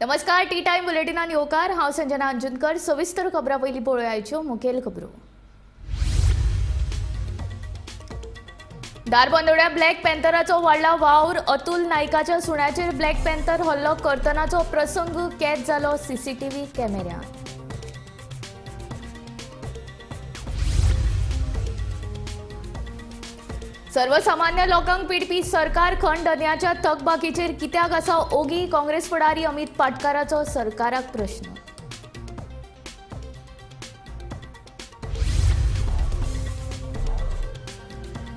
नमस्कार, T time बुलेटिनान येवकार. हांव संजना अंजुनकर. सविस्तर खबरां पयलीं पळोवयाच्यो मुखेल खबरो. धारबांदोड्या ब्लॅक पॅन्थराचो वाडला वावर. अतुल नायकाच्या सुण्याचेर ब्लॅक पॅन्थर हल्लो करतनाचो प्रसंग कैद जालो सीसीटीव्ही कॅमेऱ्यांत. सर्वसामान्य लोकांक पिडपी सरकार खण धन्याच्या थकबाकीचेर कित्याक आसा ओगी? काँग्रेस फुडारी अमित पाटकाराचो सरकाराक प्रश्न.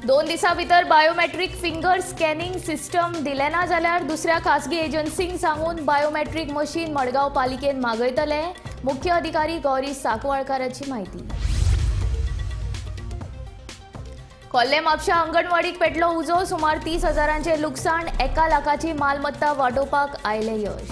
2 दिसां भितर बायोमेट्रीक फिंगर स्कॅनिंग सिस्टम दिले ना जाल्यार दुसऱ्या खासगी एजन्सींक सांगून बायोमेट्रीक मशीन मडगांव पालिकेन मागयतले, मुख्य अधिकारी गौरी साकवाळकाराची म्हायती. खोर्ले म्हापशा अंगणवाडीक पेटलो उजो. सुमार 30 हजारांचे लुकसाण. 1 लाखाची मालमत्ता वाटोवपाक आयलें यश.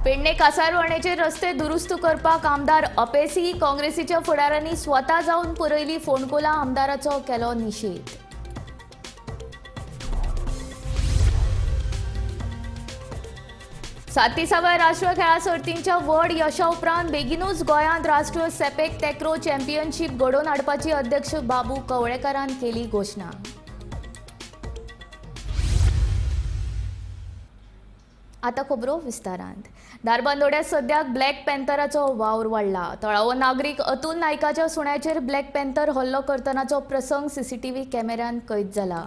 पेडणे कासारवाणेचे रस्ते दुरुस्त करपाक आमदार अपेसी. काँग्रेसीच्या फुडाऱ्यांनी स्वता जावन पुरयली फोंडकुलां. आमदाराचो केलो निशेध. 37व्या राष्ट्रीय खेळां सर्तींच्या व्हड यशा उपरांत बेगीनूच गोंयांत राष्ट्रीय सेपेक टॅक्रो चॅम्पियनशीप घडोवन हाडपाची अध्यक्ष बाबू कवळेकारान केली घोशणा. आतां खबरो विस्तारांत. धारबांदोड्या सद्याक ब्लॅक पॅन्थराचो वावर वाडला. थळावो नागरीक अतुल नायकाच्या सुण्याचेर ब्लॅक पॅन्थर हल्लो करतनाचो प्रसंग सीसीटीव्ही कॅमेऱ्यांत कैद जाला.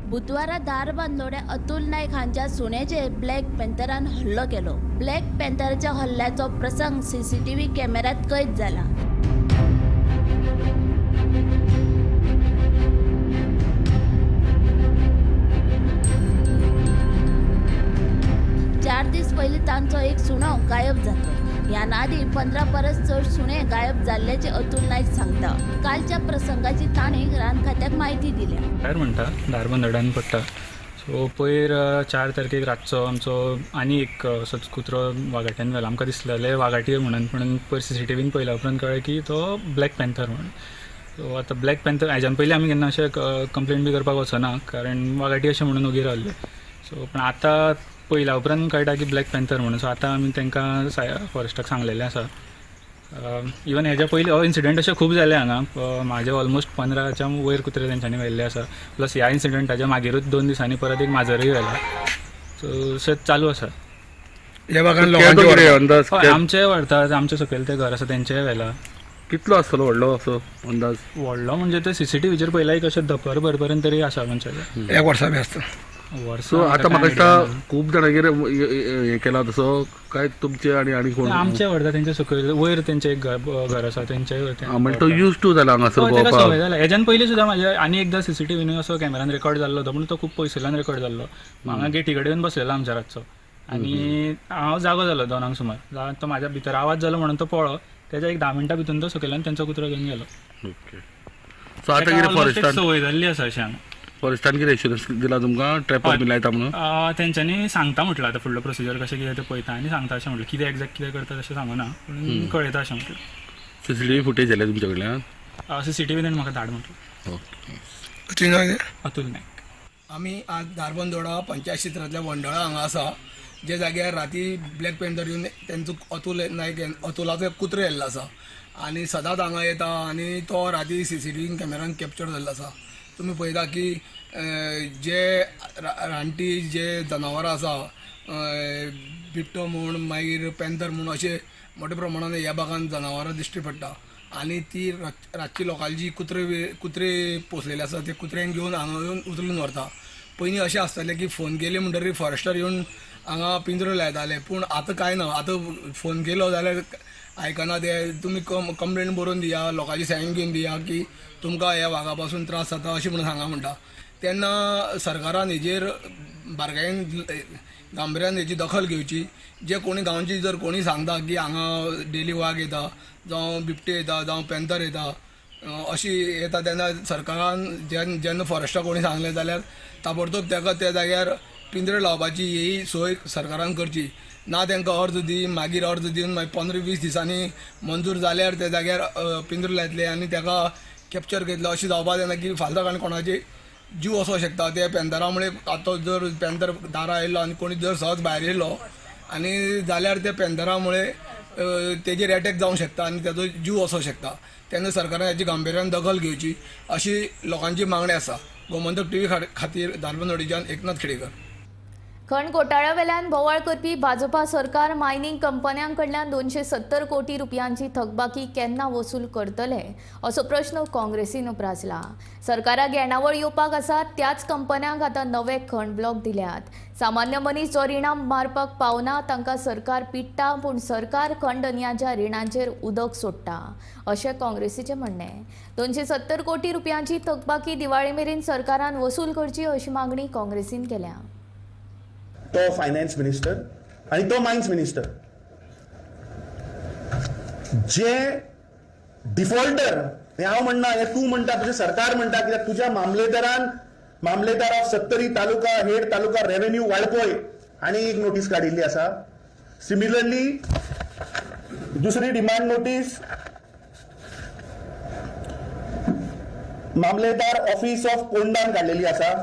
बुधवारा धारबांदोड्या अतुल नायक हांच्या सुण्याचेर ब्लॅक पॅन्थरान हल्लो केलो. ब्लॅक पॅन्थराच्या हल्ल्याचो प्रसंग सीसीटीव्ही कॅमेऱ्यांत कैद जाला. चार दीस पयलीं तांचो एक सुणो गायब जालो. ह्या आदी 15 परस चड सुणे गायब जाल्ल्याचें अतुल नायक सांगता. कालच्या प्रसंगाची तांणी रान खात्याक म्हायती दिल्या. भायर म्हणटा धारबांदोड्यान पडटा. सो पयर 4 तारखेक रातचो आमचो आनी एक असोच कुत्रो वागाट्यान व्हेलो. आमकां दिसलेलें वागाटी म्हणून, पूण पयर सीसीटीव्हीन पळयल्या उपरांत कळ्ळें की तो ब्लॅक पॅन्थर म्हणून. सो आतां ब्लॅक पॅन्थर हेज्यान पयलीं आमी केन्ना अशें कंप्लेन बी करपाक वचना, कारण वागाटी अशें म्हणून ओगी रावल्ले. सो पूण आतां पयल्या उपरांत कळटा की ब्लॅक पॅन्थर म्हणून. सो आतां आमी तांकां फॉरेस्टाक सांगलेलें आसा. इवन हेज्या पयलीं हो इन्सिडंट अशें खूब जाले हांगा. म्हाजे ऑलमोस्ट 15च्या वयर कुत्रे तेंच्यांनी व्हेल्ले आसा. प्लस ह्या इन्सिडंटाच्या मागीरूच 2 दिसांनी परत एक माजरूय व्हेला. सो अशें चालू आसा. हय, आमचेय व्हरतात. आमचे सकयल तें घर आसा तेंचेय व्हेला. कितलो आसतलो व्हडलो असो अंदाज? व्हडलो म्हणजे ते सीसीटीव्हीचेर पळयल्यार एक अशें धपर भरपर्यंत तरी आसा मनशाचें. एक वर्सा बी आसता. सो आतां म्हाका दिसता खूब जाणांगेर हें केला तसो काय तुमचे आनी आनी कोण? आमचे व्हरता. तेंचे सकयल वयर तेंचें एक घर आसा तेंचेय म्हणजे तो यूज टू जाला हांगासर भोंवपाक. सवय जाला. हेज्यान पयलीं सुद्दां म्हाज्या आनी एकदां सीसीटीव्हीन असो कॅमेरान रेकॉर्ड जाल्लो होतो, पूण तो खूब पयसुल्ल्यान रेकॉर्ड जाल्लो. हांगा गेटी कडेन येवन बसलेलो आमच्या रातचो आनी हांव जागो जालो 2 सुमार. तो म्हाज्या भितर आवाज जालो म्हणून तो पळ्ळो. तेज्या एक 10 मिनटां भितून तो सकयल्यान तेंचो कुत्रो घेवन गेलो. ओके. सो आतां कितें फॉरेस्टान सवय जाल्ली आसा अशें हांगा. फॉरेस्टान कितें एश्युरन्स दिला तुमकां ट्रॅपर बी लायता म्हणून? तेंच्यांनी सांगता म्हटलं. आतां फुडलो प्रोसिजर कशें कितें तें पळयता आनी सांगता अशें म्हटलें. कितें एग्जॅक्ट कितें करता तशें सांगना, पूण कळयता अशें म्हटलें. सीसीटीव्ही फुटेज जाल्या तुमच्या कडल्यान? सीसीटीव्ही ताणें म्हाका धाड म्हटलें. ओके. अतुल नायक. आमी आज धारबांदोडा पंचायत क्षेत्रांतल्या वंडळा हांगा आसा, जे जाग्यार राती ब्लॅक पॅन्थर येवन तेंचो अतुल नायक अतुलाचो एक कुत्रो येल्लो आसा आनी सदांच हांगा येता आनी तो राती सीसीटीव्ही कॅमेरान कॅप्चर जाल्लो आसा. तुमी पळयता की जे रानटी जे जनावरां आसा, बिबटो म्हूण मागीर पॅन्थर म्हूण अशे मोठ्या प्रमाणान ह्या भागान जनावरां दिश्टी पडटा आनी ती रातची लोकांची कुत्रे पोसलेले आसा ते कुत्र्यांक घेवन हांगा येवन उचलून व्हरता. पयलीं अशें आसतालें की फोन केले म्हणटरीर फॉरेस्टर येवन हांगा पिंजरो लायताले, पूण आतां कांय ना. आतां फोन केलो जाल्यार आयकना ते. तुमी कंप्लेन बरोवन दिया, लोकांची सायन घेवन दिया की तुमकां ह्या वागा पासून त्रास जाता अशें म्हणून सांगा म्हणटा. तेन्ना सरकारान हेजेर बारकायेन गांभीर्यान हेची दखल घेवची. जे कोणी गांवची जर कोणी सांगता की हांगा डेली वाग येता, जावं बिबटे येता, जावं पॅन्थर येता, अशी येता तेन्ना सरकारान जेन्ना फॉरेस्टाक कोणी सांगलें जाल्यार ताबडतोब ताका त्या जाग्यार पिंजरे लावपाची ही सोय सरकारान करची. ना तांकां अर्ज दी, मागीर अर्ज दिवन मागीर 15-20 दिसांनी मंजूर जाल्यार त्या जाग्यार पिंजरे लायतले आनी ताका कॅप्चर करतले. अशें जावपा जायना की फाल्यां सकाळीं कोणाची जीव वचोंक शकता. ते पॅन्थरा मुळे आतां जर पॅन्थर दारा आयलो आनी कोणी जर सहज भायर येयलो आनी जाल्यार त्या पॅन्थरा मुळे तेजेर एटॅक जावंक शकता आनी ताजो जीव वचोंक शकता. तेन्ना सरकारान हेची गांभिर्यान दखल घेवची अशी लोकांची मागणी आसा. गोमंतक टीव्ही खातीर धारबांदोडेच्यान एकनाथ खेडेकर. खण घोटाळ्यावेल्यान बोवाळ करपी भाजपा सरकार मायनिंग कंपन्यां कडल्यान 270 कोटी रुपयांची थकबाकी केन्ना वसूल करतले असो प्रश्न काँग्रेसीन उप्रासला. सरकाराक येणावळ येवपाक आसा त्याच कंपन्यांक आतां नवे खण ब्लॉक दिल्यात. सामान्य मनीस जो रिणां मारपाक पावना तांकां सरकार पिडटा, पूण सरकार खण धनयांच्या रिणांचेर उदक सोडटा अशें काँग्रेसीचें म्हणणें. 270 कोटी रुपयांची थकबाकी दिवाळे मेरेन सरकारान वसूल करची अशी मागणी काँग्रेसीन केल्या. तो फायनान्स मिनिस्टर आणि तो मायन्स मिनिस्टर जे डिफॉल्टर, हे हांव म्हणना, हे तूं म्हणटा, तुजें सरकार म्हणटा, कित्याक तुज्या मामलेदारान, मामलेदार of Sattari taluka, head taluka revenue Valpoi हांणी एक नोटीस काडिल्ली आसा. सिमिलरली दुसरी डिमांड नोटीस मामलेदार ऑफिस ऑफ पोंडान काडलेली आसा.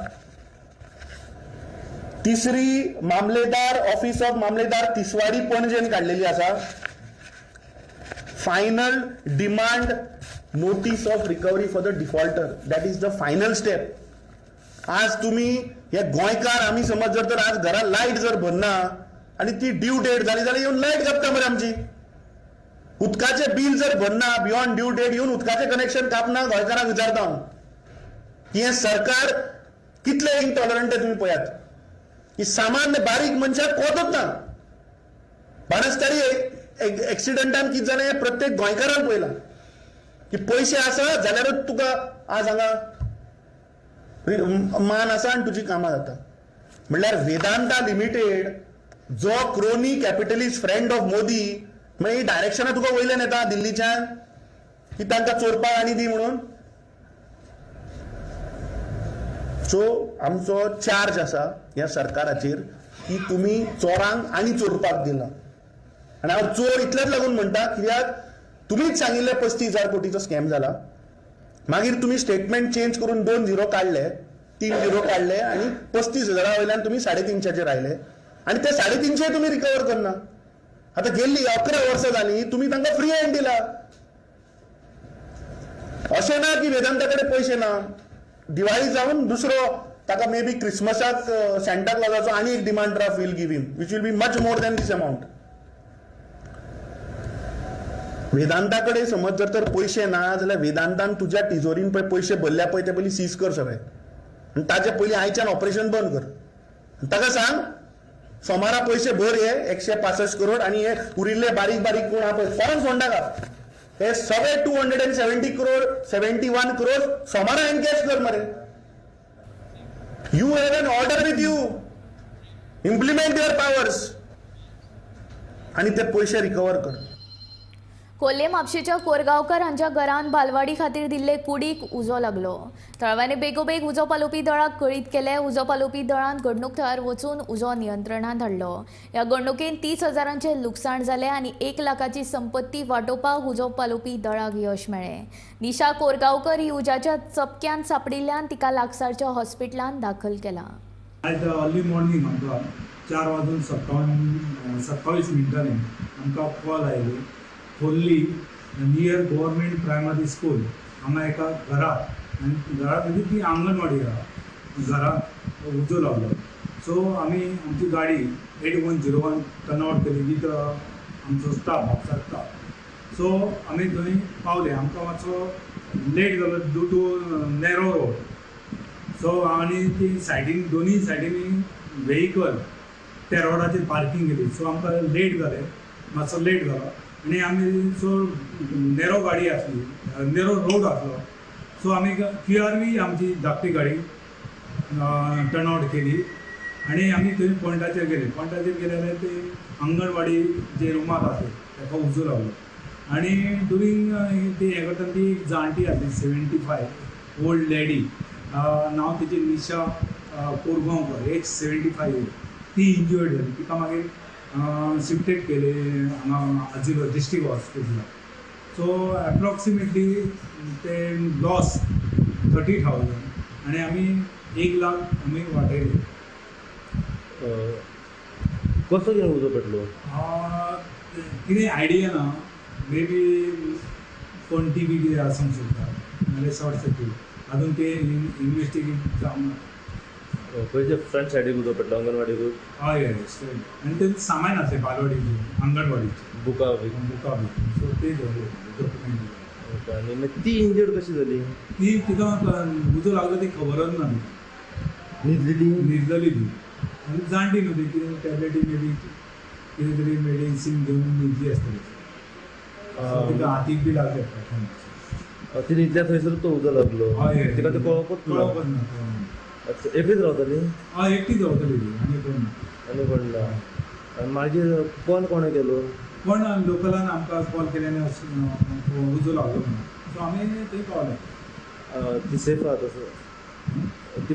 तिसरी मामलेदार ऑफिस ऑफ मामलेदार तिसवाडी पणजेन काडलेली आसा. Final demand notice of recovery for the defaulter, that is the final step. आज तुमी हे गोंयकार आमी समज जर तर आज घरा लायट जर भरना आनी ती ड्यू डेट जाली जाल्यार येवन लायट कापता मरे आमची. उदकाचें बील जर भरना बियॉन्ड ड्यू डेट येवन उदकाचें कनेक्शन कापना. गोंयकारांक विचारता हांव की हें सरकार कितलें इनटॉलरंट तुमी पळयात की सामान्य बारीक मनशाक कोतच ना. बाणस्तारी एक्सिडंटान कितें जालें हें प्रत्येक गोंयकारान पळयलां की पयशे आसा जाल्यारूच तुका आज हांगा मान आसा आनी तुजी कामां जाता. म्हणल्यार वेदांता लिमिटेड जो crony capitalist friend of Modi, म्हळ्यार ही डायरेक्शनां तुका वयल्यान येता दिल्लीच्यान की तांकां चोरपाक आनी दी म्हणून. सो आमचो चार्ज आसा ह्या सरकाराचेर की तुमी चोरांक आनी चोरपाक दिला. आनी हांव चोर इतलेच लागून म्हणटा कित्याक तुमीच सांगिल्लें 35,000 कोटीचो स्कॅम जाला, मागीर तुमी स्टेटमेंट चेंज करून 2 झिरो काडले, 3 झिरो काडले आनी 35,000 वयल्यान तुमी 350 आयले आनी ते 350 तुमी रिकवर करना. आतां गेल्ली 11 वर्सां जालीं तुमी तांकां फ्री हँड दिला. अशें ना की वेदांता कडेन पयशे ना. दिवाळी जावन दुसरो ताका मे बी क्रिसमसाक सँटा क्लॉजाचो आनी एक demand draft will give him which will be much more than this amount. Vedanta कडेन समज जर तर पयशे ना जाल्यार वेदांतान तुज्या तिजोरीन पळय पयशे भरल्या पळय ते पयलीं सीज कर सगळे आनी ताजे पयलीं आयच्यान ऑपरेशन बंद कर. ताका सांग सोमारा पयशे भर हे 165 करोड आनी हे उरिल्ले बारीक बारीक कोण आहा पळय कोणाक फोन नाका, हे सगळे 270 करोड 71 करोड सोमारा एनकॅश कर मरे. You have an order with you, implement your powers आनी ते पयशे रिकवर कर. कोल्हे म्हापशेच्या कोरगांवकर हांच्या घरान बालवाडी खातीर दिल्ले कुडीक उजो लागलो. थळाव्यांनी बेगोबेग उजो पालोवपी दळाक कळीत केलें. उजो पालोवपी दळान घडणूक थळार वचून उजो नियंत्रणांत हाडलो. ह्या घडणुकेन 30,000 लुकसाण जालें आनी 1 लाखाची संपत्ती वाटोवपाक उजो पालोवपी दळाक यश मेळ्ळें. निशा कोरगांवकर ही उज्याच्या चपक्यान सांपडिल्ल्यान तिका लागसारच्या हॉस्पिटलांत दाखल केला. आयज अर्ली मॉर्निंग आमकां 4:27 आमकां कॉल आयली. Khorlim near government primary school हांगा एका घरात आनी घरात म्हणजे ती आंगणवाडी आहा, घरात उजो लागलो. सो आमी आमची गाडी 8101 टर्नआवट केली विथ आमचो स्टाफ, म्हापसा स्टाफ. सो आमी थंय पावले. आमकां मातसो लेट जालो due to narrow road. So आनी ती सायडीन दोनूय सायडींनी व्हेकल त्या रोडाचेर पार्कींग केली. सो आमकां लेट जालें, मातसो लेट जालो आनी आमी सो नॅरो गाडी आसली, नॅरो रोड आसलो. सो आमी क्यू आर व्ही आमची धाकटी गाडी टर्नआवट केली. आनी आमी थंय पॉयंटाचेर गेले. पॉयंटाचेर गेले जाल्यार ते अंगणवाडी जे रुमाक आसले ताका उजो लागलो आनी ड्युरींग ती हें करतना ती एक जाणटी आसली, 75 ओल्ड लेडी, नांव तिचें निशा कोरगांवकर, एज 75 इयर. ती इंजर्ड जाली. तिका मागीर शिफ्टेड केले हांगा आजिलो डिस्ट्रिक्ट हॉस्पिटलाक. सो एप्रोक्सिमेटली ते लॉस 30,000 आनी आमी 1 लाख आमी वाटयले. कसो कितें उजो पेटलो? कितें आयडिया ना, मे बी कोण टी बी कितें आसूंक शकता नाल्यार शॉर्ट सर्कीट. अजून ते इन्वेस्टिगेट जावंक ना. खंयचे फ्रंट सायडीक उजो पेटलो? अंगणवाडीकूच? हय हय, आनी तें सामान आसलें बालवाडीचें, अंगणवाडीचें. बुकां बी? बुकां बी. सो ते डॉक्युमेंट. ओके, आनी मागीर ती इंजर्ड कशी जाली? ती तिका उजो लागलो ती खबरच ना. न्हिदलेली? न्हिदलेली ती आनी जाणटी न्हू ती, कितें टॅबलेटी मे बी कितें तरी मेडिसीन घेवन न्हिदली आसतली. तिका हातीक बी लागले. ती न्हिदल्या थंयसर तो उजो लागलो? हय. तिका तें कळोकूच ना? कळोकच ना. अच्छा, एकटीच रावताली? हय, एकटीच रावताली ती, आनी कोण ना. आनी कोण ना. आनी मागीर कॉल कोणें केलो? कोण लोकलान आमकां कॉल केले आनी उजो लागलो म्हणून. सो आमी थंय पावले. ती सेफ आहा तसो? ती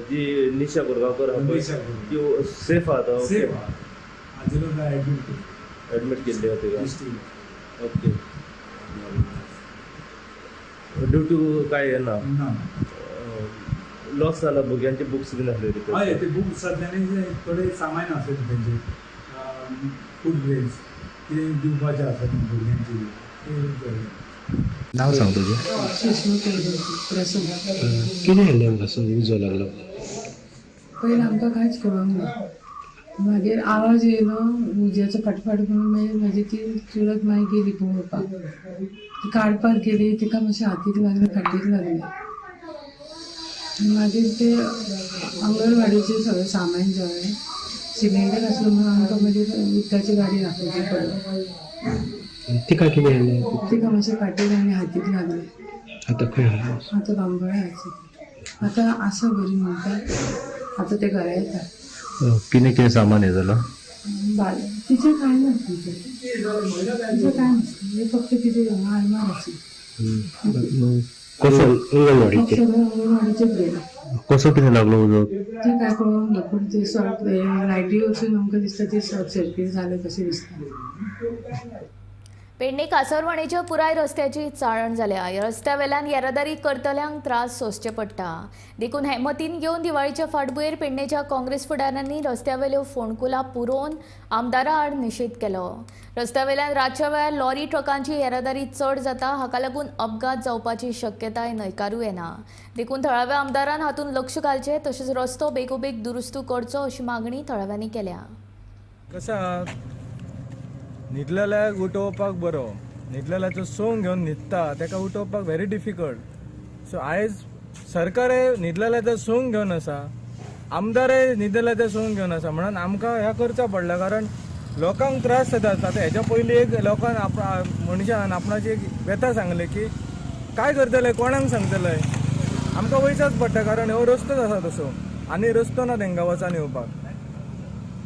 जी निशा कोरगांवकर आहा पळय, निशा कोरगांवकर. ती सेफ आहा आतां? सेफ आहा, आजिलो एडमीट केली. एडमीट केल्ली आहा तिका? डिस्ट्रिक्ट. ओके, ड्यू टू काय हें ना? ना. लॉस जाला, भुरग्यांचे बुक्स बीन आसले भितर? हय, ते बुक्स आसले आनी थोडे सामान आसलें तेंचे, फूड ग्रेन्स कितें दिवपाचें आसा भुरग्यांचे ते. नांव सांग तुजें. सुषमा प्रसन्न. कितें जालें हांगासर उजो लागलो? पयलीं आमकां कांयच कळोंक ना. मागीर आवाज येयलो उज्याचो फाटफाट म्हणून. मागीर म्हाजी ती चुलत मागीर गेली पळोवपाक. ती काडपाक गेली, तिका मातशें हातीक लागलें, फाटीक लागलें. मागीर ते अंगणवाडीचें सगळें सामान जळ्ळें. सिलिंडर आसलो म्हणून आमकां मागीर उदकाची गाडी दाखोवची पडली. तिका कितें जालें? तिका मातशें फाटीक आनी हातीक लागलें. आतां खंय आहा? आतां बांबोळे आसा. आतां आसा बरी म्हणटा, आतां ते घरा येता. कितें कितें सामान हें जालां? बाल तिचें कांय ना, तिचें तिचें कांय नासलें. हें फक्त तिचें हांगा आरमार आसलें. कसो अंगणवाडीचेर? सगळें अंगणवाडीचेच गेलें. कसो कितें लागलो उजो? तें कांय कळोंक ना, पूण ते शॉर्ट लायटी वचून आमकां दिसता ते शॉर्ट सर्कीट जालें कशें दिसता. पेडणे कासरवाणेच्या पुराय रस्त्याची चाळण जाल्या. ह्या रस्त्या वेल्यान येरादारी करतल्यांक त्रास सोंसचे पडटा. देखून हे मतीन घेवन दिवाळीच्या फाटभुंयेर पेडणेच्या काँग्रेस फुडाऱ्यांनी रस्त्यावेल्यो फोंडकुलां पुरोवन आमदारा आड निशेध केलो. रस्त्या वेल्यान रातच्या वेळार लॉरी ट्रकांची येरादारी चड जाता. हाका लागून अपघात जावपाची शक्यताय न्हयकारूं येना. देखून थळाव्या आमदारान हातूंत लक्ष घालचें तशेंच रस्तो बेगोबेग दुरुस्त करचो अशी मागणी थळाव्यांनी केल्या. कसं न्हिदलेल्याक उठोवपाक बरो, न्हिदलेल्याचो सोंग घेवन न्हिदता ताका उठोवपाक व्हेरी डिफिकल्ट. सो आयज सरकारय न्हिदलेल्याचो सोंग घेवन आसा, आमदारय न्हिदलेल्याचो सोंग घेवन आसा, म्हणून आमकां हें करचें पडलें, कारण लोकांक त्रास जातात. आतां हेच्या पयलीं एक लोकांक मनशान आपणाची एक व्यथा सांगली की काय करतले, कोणाक सांगतले, आमकां वयचाच पडटा, कारण हो रस्तोच आसा तसो आनी रस्तो ना तेंकां वचून येवपाक.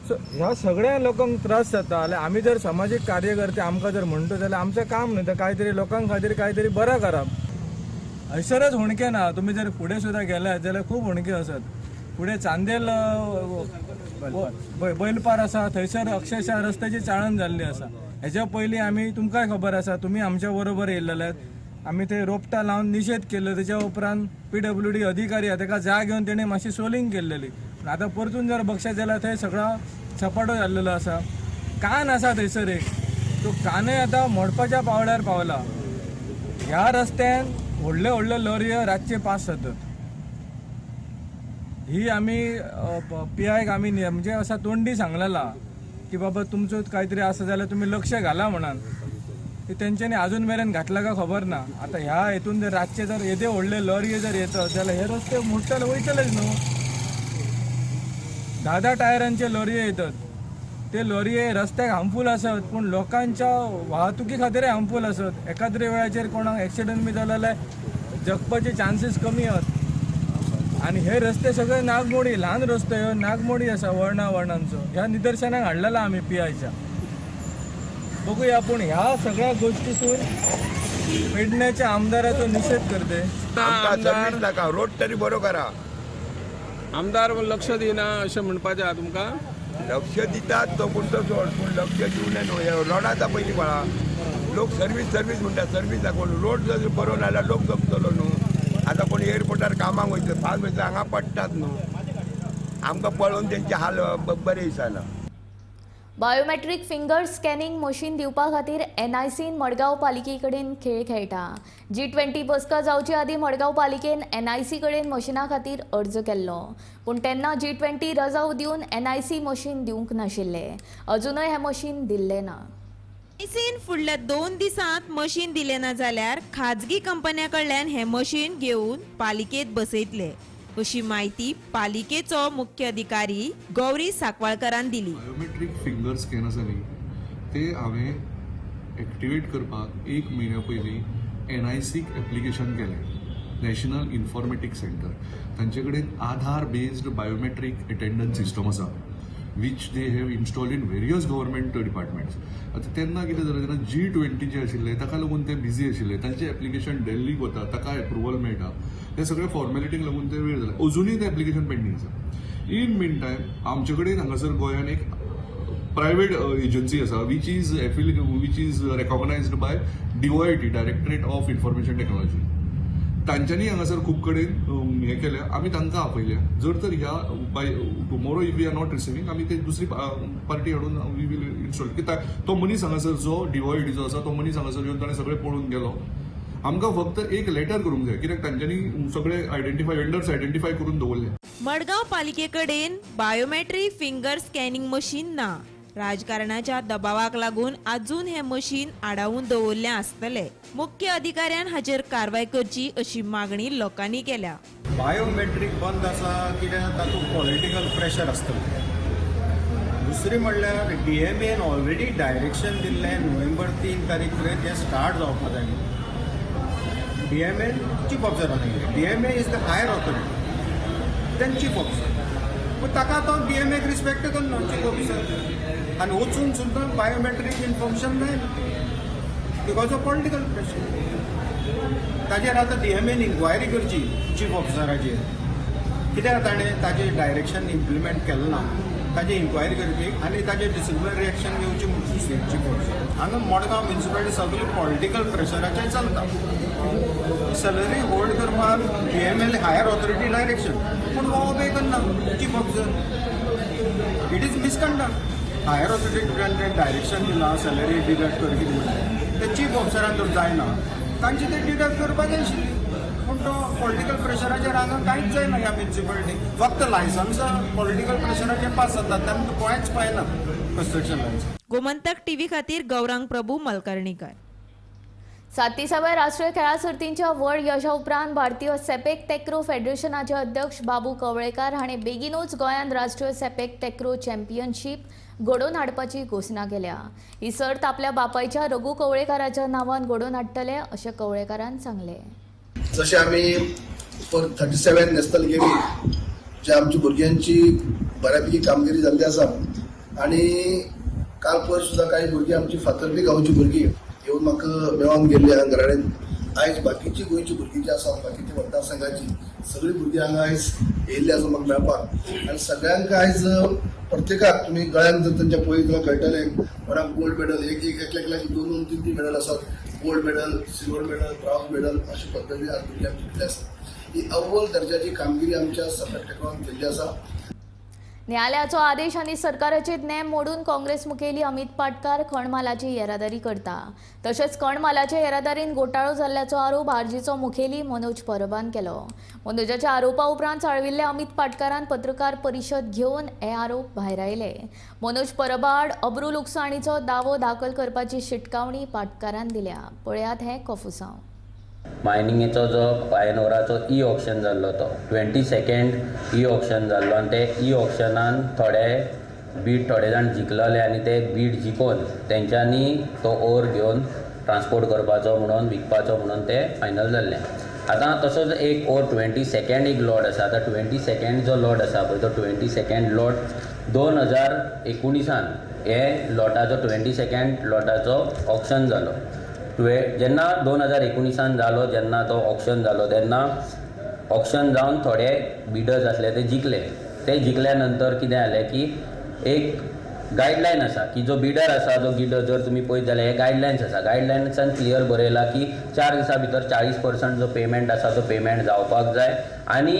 सो ह्या सगळ्या लोकांक त्रास जाता. जाल्यार आमी जर समाजीक कार्यकर्ते आमकां जर म्हणटा जाल्यार आमचें काम न्हय तें कांय तरी लोकां खातीर कांय तरी बरें करप. हयसरच हुणके ना, तुमी जर फुडें सुद्दां गेले जाल्यार खूब हुणके आसात. फुडें चांदेल बैलपार आसा, थंयसर अक्षरशः रस्त्याची चाळण जाल्ली आसा. हेच्या पयलीं आमी, तुमकांय खबर आसा, तुमी आमच्या बरोबर येयल्ले, आमी ते रोपटां लावन निशेध केल्लो. तेच्या उपरांत PWD अधिकारी आहा तेका जाग येवन तेणें मातशी सोलिंग केल्लेली. पूण आतां परतून जर बगशात जाल्यार थंय सगळो सपाटो जाल्लेलो आसा. कान आसा थंयसर एक, तो कानय आतां मोडपाच्या पावल्यार पावला. ह्या रस्त्यान व्हडले व्हडले लॉरयो रातचे पास जातात. ही आमी PIक आमी म्हणजे असा तोंडी सांगलेला की बाबा तुमचो कांय तरी आसा जाल्यार तुमी लक्ष घाला म्हणान, ते तेंच्यांनी अजून मेरेन घातला काय खबर ना. आतां ह्या हितून जर रातचे जर येदे व्हडले लॉरयो जर येतात जाल्यार हे रस्ते मोडटले वयतलेच न्हू. 10-10 टायरांचे लॉरयो येतात, ते लॉरये रस्त्याक हार्मफूल आसत, पूण लोकांच्या वाहतुकी खातीरय हार्मफूल आसत. एकाद्रे वेळाचेर कोणाक एक्सिडंट बी जालो जाल्यार जगपाचे चान्सीस कमी आसात. आनी हे रस्ते सगळे नागमोडी, ल्हान रस्तो ह्यो नागमोडी आसा वर्णा वर्णांचो. ह्या निदर्शनाक हाडलेला आमी पी.आय.च्या. बघूया पूण ह्या सगळ्या गोष्टीसून पेडण्याच्या आमदाराचो निषेध करते. आमदार नाका, रोड तरी बरो करा. आमदार लक्ष दिना अशें म्हणपाचें आहा तुमकां? लक्ष दितात तो पूण तो सोड, पूण लक्ष दिवना न्हू. रोडाचा पयलीं पळा लोक सर्वीस सर्वीस म्हणटा, सर्वीस दाखोवन रोड जर बरो ना जाल्यार लोक जमतलो न्हू. आतां कोण एअरपोर्टार कामाक वयतलो, फास्ट वयतलो, हांगा पडटात न्हू. आमकां पळोवन तेंचे हाल बरें दिसना. बायोमेट्रीक फिंगर स्कॅनिंग मशीन दिवपा खातीर एनआयसीन मडगांव पालिके कडेन खेळ खेळटा. G20 बसका जावचे आदीं मडगांव पालिकेन एनआयसी कडेन मशिना खातीर अर्ज केल्लो, पूण तेन्ना G20 रजाव दिवन एनआयसी मशीन दिवंक नाशिल्लें. अजुनय हें मशीन दिल्लें ना. एनआयसीन फुडल्या 2 दिसांत मशीन दिलें ना जाल्यार खाजगी कंपन्या कडल्यान हें मशीन घेवन पालिकेंत बसयतले अशी माहिती पालिकेचो मुख्य अधिकारी गौरी साकवाळकरान दिली. बायोमेट्रीक फिंगर स्कॅन आसा न्ही, ते हांवें एक्टिवेट करपाक 1 म्हयन्या पयलीं एनआयसीक एप्लिकेशन केलें, नॅशनल इन्फॉर्मेटिक्स सेंटर. तांचे कडेन Aadhaar based biometric attendance system आसा, which they have installed in various government departments. आतां तेन्ना कितें जालें, तेन्ना G20 जे आशिल्ले ताका लागून ते बिजी आशिल्ले, तांचें एप्लिकेशन दिल्लीक वता, ताका एप्रुवल मेळटा, ते सगळे फॉर्मेलिटीक लागून ते वेळ जाला. अजुनूय तें एप्लिकेशन पेंडींग आसा. इन मीन टायम आमचे कडेन हांगासर गोंयान एक प्रायवेट एजन्सी आसा, which is recognised by DOIT, directorate of information technology. तांच्यांनी हांगासर खूब कडेन हें केलें, आमी तांकां आपयल्या. जर तर ह्या by tomorrow if we are not receiving, आमी ते दुसरी पार्टी हाडून we will install. कित्याक तो मनीस हांगासर जो DOITचो आसा तो मनीस हांगासर येवन ताणें सगळें पळोवन गेलो. आमकां फक्त एक लेटर करूंक जाय, कित्याक तांच्यांनी सगळे आयडेंटिफाय वेंडर्स आयडेंटिफाय करून दवरले. मडगांव पालिके कडेन बायोमेट्रीक फिंगर स्कॅनिंग मशीन ना. राजकारणाच्या दबावाक लागून अजून हे मशीन आडावून दवरलें आसतलें. मुख्य अधिकाऱ्यान हाचेर कारवाय करची अशी मागणी लोकांनी केल्या. बायोमेट्रीक बंद आसा कित्याक तातूंत पॉलिटिकल प्रेशर आसतलें. दुसरी म्हणल्यार DMAन ऑलरेडी डायरेक्शन दिल्लें नोव्हेंबर 3 तारीख पर्यंत हें स्टार्ट जावपा जाय. DMAन चीफ ऑफिसरान सांगिल्लें, DMA is the higher authority than chief officer. पूण ताका तो DMAक रिस्पेक्ट करना चीफ ऑफिसर, आनी वचून सुद्दां बायोमेट्रीक इन्फॉर्मेशन मेळना because of political pressure. ताजेर आतां DMAन इन्क्वायरी करची चीफ ऑफिसराचेर, कित्याक ताणें ताजें डायरेक्शन इम्प्लिमेंट केलें ना, ताजी इन्क्वायरी करची आनी ताजेर डिसिप्लिनरी एक्शन घेवची चीफ ऑफिसर. हांगा मडगांव म्युनिसिपालिटी सगळी पॉलिटिकल प्रेशराचेर चलता. सॅलरी होल्ड करपाक DML higher authority direction, पूण हो ओबे करना chief officer. It is misconduct. Higher authority direction दिलां सॅलरी डिडक्ट कर कितें म्हणलें ते चीफ ऑफिसरान जर जायना तांचे ते डिडक्ट करपाक जाय आशिल्ली, पूण तो पॉलिटिकल प्रेशराचेर हांगा कांयच जायना. ह्या म्युनिसिपालिटी फक्त लायसन्सां पॉलिटिकल प्रेशराचेर पास जातात, तेन्ना कांयच पायना कन्स्ट्रक्शन लायसन्स. गोमंतक टीव्ही खातीर गौरांग प्रभू मलकर्णीकर. 37व्या राष्ट्रीय खेळां सर्तींच्या व्हड यशा उपरांत भारतीय सेपेक टेक्रो फेडरेशनाचे अध्यक्ष बाबू कवळेकार हाणें बेगीनूच गोंयांत राष्ट्रीय सेपेक टेक्रो चॅम्पियनशीप घडोवन हाडपाची घोशणा केल्या. ही सर्त आपल्या बापायच्या रघु कवळेकाराच्या नांवान घडोवन हाडटले अशें कवळेकारान सांगलें. जशें आमी फॉर 37 नॅशनल गेमी जे आमच्या भुरग्यांची बऱ्यापैकी कामगिरी जाल्ली आसा आनी काल पयर सुद्दां कांय भुरगीं आमची फातर्पी गांवची भुरगीं येवन म्हाका मेळोन गेल्ली हांगा घरा कडेन. आयज बाकीची गोंयची भुरगीं जी आसा, बाकीच्या मतदारसंघाची सगळीं भुरगीं हांगा आयज येयल्ली आसा म्हाका मेळपाक. आनी सगळ्यांक आयज प्रत्येकाक तुमी गळ्यान जर तांच्या पळयत जाल्यार कळटलें कोणाक गोल्ड मेडल, एक एक एकल्या एकल्याक 2 2 3 3 मेडल आसात. Gold medal, silver medal, bronze medal अशा पद्दतीन आज भुरग्यांक दिल्ली आसा. ही अव्वल दर्जाची कामगिरी आमच्या सेपेक टेक्रोन केल्ली आसा. न्यायालयाचो आदेश आनी सरकाराचे नेम मोडून काँग्रेस मुखेली अमित पाटकार खणमालाची येरादारी करता. तशेंच खणमालाचे येरादारीन घोटाळो जाल्ल्याचो आरोप आरजीचो मुखेली मनोज परबान केलो. मनोजाच्या आरोपा उपरांत चाळविल्ल्या अमित पाटकारान पत्रकार परिशद घेवन हे आरोप भायरायले. मनोज परबा आड अब्रू लुकसाणीचो दावो दाखल करपाची शिटकावणी पाटकारान दिल्या. पळयात हें कोफुसांव. मायनिंगेचो जो आयर्न ओराचो ई ऑक्शन जाल्लो तो 22nd e auction जाल्लो आनी ते ई ऑक्शनान थोडे बीड थोडे जाण जिखलले आनी ते बीड जिखोवन तेंच्यांनी तो ओर घेवन ट्रान्सपोर्ट करपाचो म्हणून विकपाचो म्हणून ते फायनल जाल्लें. आतां तसोच एक ओर 22 एक लॉट आसा. आतां 22 जो लॉट आसा पळय तो 22 लॉट 2019 हे लॉटाचो 22 लॉटाचो ऑक्शन जालो. जेन्ना 2019 जालो, जेन्ना तो ऑक्शन जालो तेन्ना ऑक्शन जावन थोडे बिडर्स आसले ते जिखले. ते जिखल्या नंतर कितें जालें की एक गायडलायन आसा की जो बिडर आसा, जो गिडर जर तुमी पळयत जाल्यार हे गायडलायन्स आसा. गायडलायन्सान क्लियर बरयला की 4 दिसां भितर 40% जो पेमेंट आसा तो पेमेंट जावपाक जाय आनी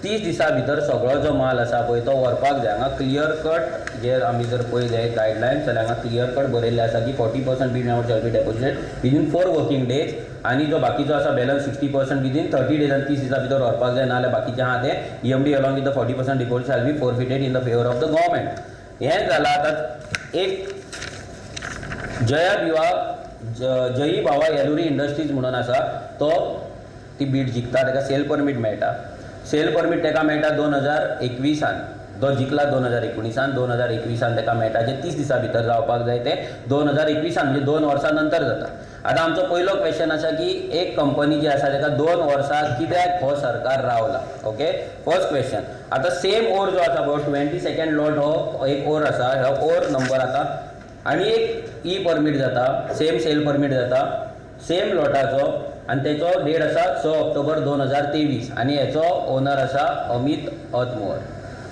30 दिसां भितर सगळो जो माल आसा पळय तो व्हरपाक जाय. हांगा क्लियर कट जे आमी जर पळयले गायडलायन्स जाल्यार हांगा क्लियर कट बरयल्लें आसा की 40% bid amount shall be deposited within 4 working days आनी जो बाकीचो आसा बॅलन्स 60% विदीन 30 डेज आनी 30 दिसां भितर व्हरपाक जाय, नाजाल्यार बाकीचें आहा तें EMD along with the 40% deposit shall be forfeited in the favour of the government. हें जालां. आतां एक जया बिवा जयी भावा येलुरी इंडस्ट्रीज म्हणून आसा, तो ती बीड जिखता, ताका सेल परमीट मेळटा. सेल परमीट ताका मेळटा 2021, तो जिखला 2019, 2021 ताका मेळटा, जे 30 दिसां भितर जावपाक जाय ते 2021 म्हणजे 2 वर्सां नंतर जाता. आतां आमचो पयलो क्वेश्चन आसा की एक कंपनी जी आसा ताका 2 वर्सां कित्याक हो सरकार रावला? Okay, first question. आतां सेम ओर जो आसा पळय 22 लॉट हो एक ओर आसा, हो ओर नंबर आतां आनी एक ई परमीट जाता, सेम सेल परमीट जाता सेम लॉटाचो आनी तेचो डेट आसा 6 ऑक्टोबर 2023 आनी हेचो ओनर आसा अमीत अतमोर.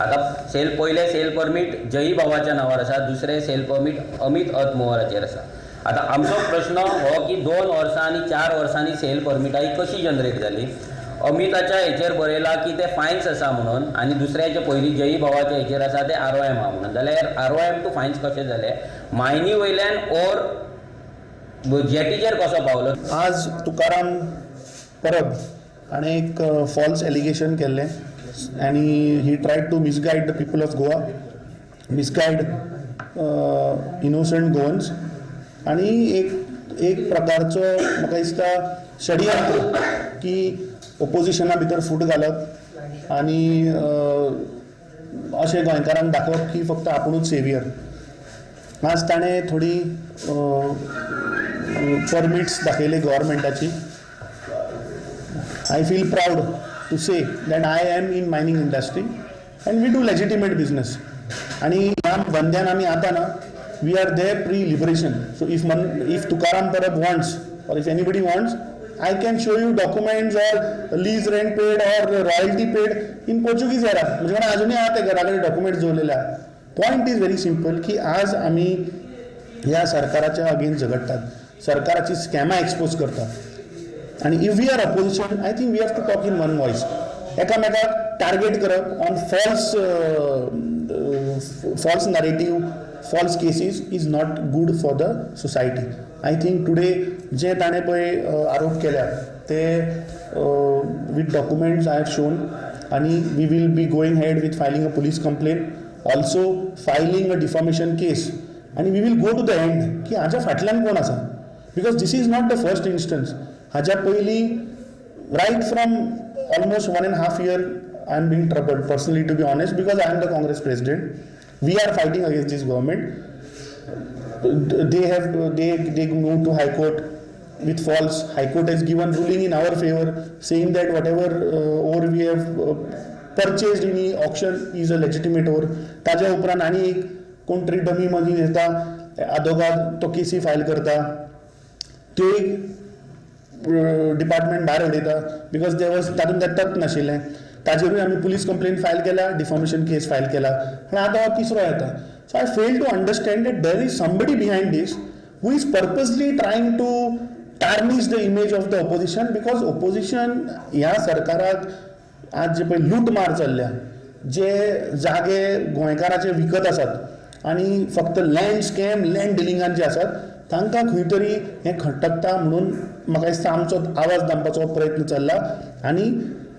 आतां सेल पयलें सेल परमीट जयी भावाच्या नांवार आसा, दुसरें सेल परमीट अमीत अतमोहराचेर आसा. आतां आमचो प्रश्न हो की 2 वर्सां आनी 4 वर्सांनी सेल परमिटां ही कशी जनरेट जाली? अमिताच्या हेचेर बरयलां की ते फायन्स आसा म्हणून आनी दुसऱ्याचे पयलीं जयी भावाच्या हेचेर आसा ते ROM आहा म्हणून, जाल्यार ROM two फायन्स कशें जाले? मायनी वयल्यान ओर जेटीचेर कसो पावलो? आज तुकाराम परब हाणें एक फॉल्स एलिगेशन केल्लें आनी he tried to misguide the people of Goa, misguide innocent Goans आनी एक एक प्रकारचो म्हाका दिसता षडयंत्र की ओपोजिशना भितर फूट घालप आनी अशें गोंयकारांक दाखोवप की फक्त आपुणूच सेवियर. आज ताणें थोडी permits दाखयले गव्हर्मेंटाची. I feel proud to say that I am in mining industry and we do legitimate business. आनी ह्या धंद्यान आमी आतां ना, we are there pre liberation. So if Tukaram Parab wants or if anybody wants, I can show you documents or lease rent paid or royalty paid in Portuguese era. म्हणजे मला अजूनही आहा ते घरा कडेन डॉक्युमेंट्स दवरलेले आहा. पॉयंट is very simple की आज आमी ह्या सरकाराच्या अगेन्स्ट झगडटात, सरकाराची स्कॅमां एक्सपोज करतात आनी if we are opposition I think we have to talk in one voice. एकामेकाक टार्गेट करप on false false narrative, false cases is not good for the society. I think today जे ताणें पळय आरोप केल्या ते with documents I have shown आनी we will be going ahead with filing a police complaint, also filing a defamation case आनी we will go to the end की हाज्या फाटल्यान कोण आसा, because this is not the first instance. हाज्या पयलीं right from almost 1.5 year I am being troubled personally, to be honest, because I am the Congress president. We are fighting against this government. They moved to High Court with false. High Court has given ruling in our favor, saying that whatever ore we have purchased in the auction is a legitimate ore. ताज्या उपरांत आनी एक कोण तरी dummy मदीं येता, आदोगाद तो केसी फायल करता, त्यो एक डिपार्टमेंट भायर उडयता because there was तातूंत तें तथ्य नाशिल्लें. ताजेरूय आमी पुलीस कंप्लेन फायल केल्या, डिफॉमेशन केस फायल केला आनी आतां हो तिसरो येता. So I fail to understand that there is somebody behind this who is purposely trying to tarnish the image of the opposition, because opposition ह्या सरकाराक आज जे पळय लूटमार चल्ल्या, जे जागे गोंयकाराचे विकत आसात आनी फक्त लँड स्कॅम लँड डिलिंगान जे आसात तांकां खंय तरी हें खटकता म्हणून म्हाका दिसता आमचो आवाज दामपाचो प्रयत्न चल्ला आनी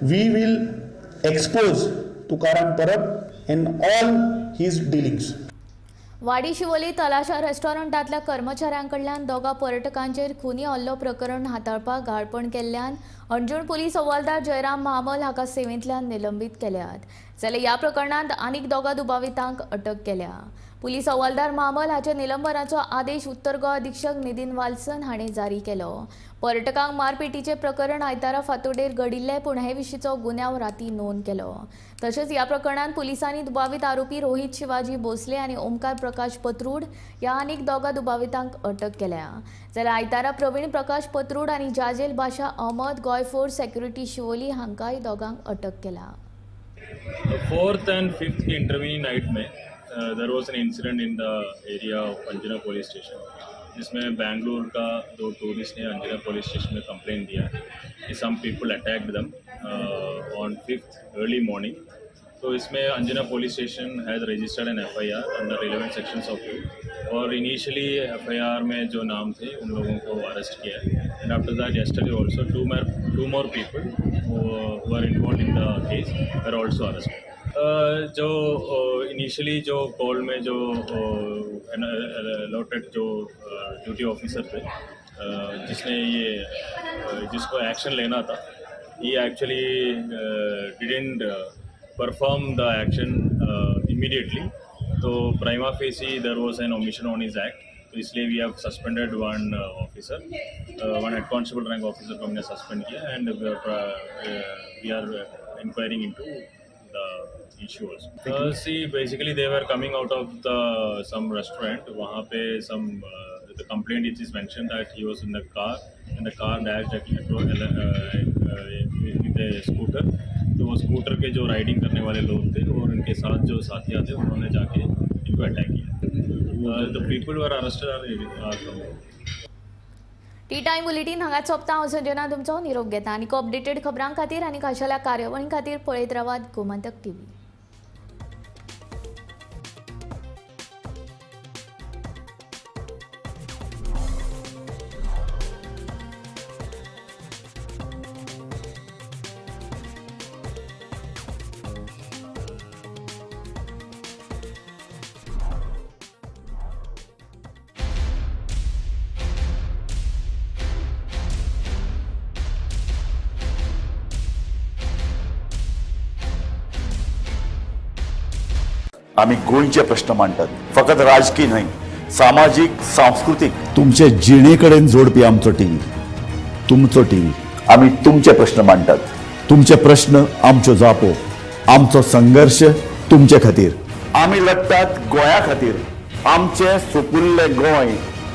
we will expose Tukaram Parab and all his dealings. Wadi Siolim Talasha रेस्टॉरंटांतल्या कर्मचाऱ्यांकडल्यान दोगा पर्यटकांचेर खुनी हल्लो प्रकरण हाताळपाक घाळपण केल्ल्यान अंजूण पुलीस हवालदार जयराम महामल हाका सेवेंतल्यान निलंबीत केल्यात. जाल्यार ह्या प्रकरणांत आनीक 2 दुबावितांक अटक केल्या. पुलीस हवालदार म्हामल हाच्या निलंबनाचो आदेश उत्तर गोंय अधीक्षक नितीन वाल्सन हाणें जारी केलो. पर्यटकांक मारपेटीचें प्रकरण आयतारा फांतोडेर घडिल्लें, पूण हे विशींचो गुन्यांव राती नोंद केलो. तशेंच ह्या प्रकरणांत पुलिसांनी दुबावीत आरोपी रोहित शिवाजी भोसले आनी ओमकार प्रकाश पत्रूड ह्या आनीक 2 दुबावितांक अटक केल्या. जाल्यार आयतारा प्रवीण प्रकाश पत्रूड आनी जाजेल बाशा अहमद गोंय फोर्स सेक्युरिटी शिवोली हांकांय 2 अटक केल्या. 4th and 5th की इंटरवीनिंग नाइट में there was an incident in the area of Anjuna police station, जिसमें बेंगलुरु का 2 टूरिस्ट ने अंजुना पुलिस स्टेशन में कंप्लेंट दिया कि some people attacked them on 5th early morning. तो इसमें Anjuna police station has registered an FIR under relevant sections of law और initially FIR में जो नाम थे उन लोगों को अरेस्ट किया है. And after that yesterday also two more people who are involved in the case are also arrested. जो इनिशियली जो कॉल में जो अलॉटेड जो ड्यूटी ऑफिसर थे, जिसने ये जिसको एक्शन लेना था, ये actually didn't perform the action immediately. तो prima facie there was an omission on his act, तो इसलिए we have suspended one officer, one head constable rank officer को हमने सस्पेंड किया and we are inquiring into the issue also. See, basically they were coming out of the some restaurant. वहाँ pay some the complaint it is mentioned that he was in the car and the car dashed with a scooter. तो वो scooter K जो riding करने वाले लोग थे और उनके साथ जो साथियाँ थे उन्होंने जाके इनको अटैक किया. The people were arrested are from. Tea time bulletin हांगाच सोंपता. हांव संजना तुमचो निरोप घेता आनी अपडेटेड खबरां खातीर आनी खाशेल्या कार्यावळीं खातीर पळयत रावात गोमंतक टीव्ही. आम्ही गोंयचे प्रश्न मांडटात, फकत राजकीय न्हय, सामाजीक, सांस्कृतीक, तुमचे जिणे कडेन जोडपी आमचो टीव्ही, तुमचो टीव्ही. आम्ही तुमचे प्रश्न मांडटात, तुमचे प्रश्न आमच्यो जापो, आमचो संघर्ष तुमचे खातीर. आमी लढटात गोंया खातीर, आमचें सुपुल्लें गोंय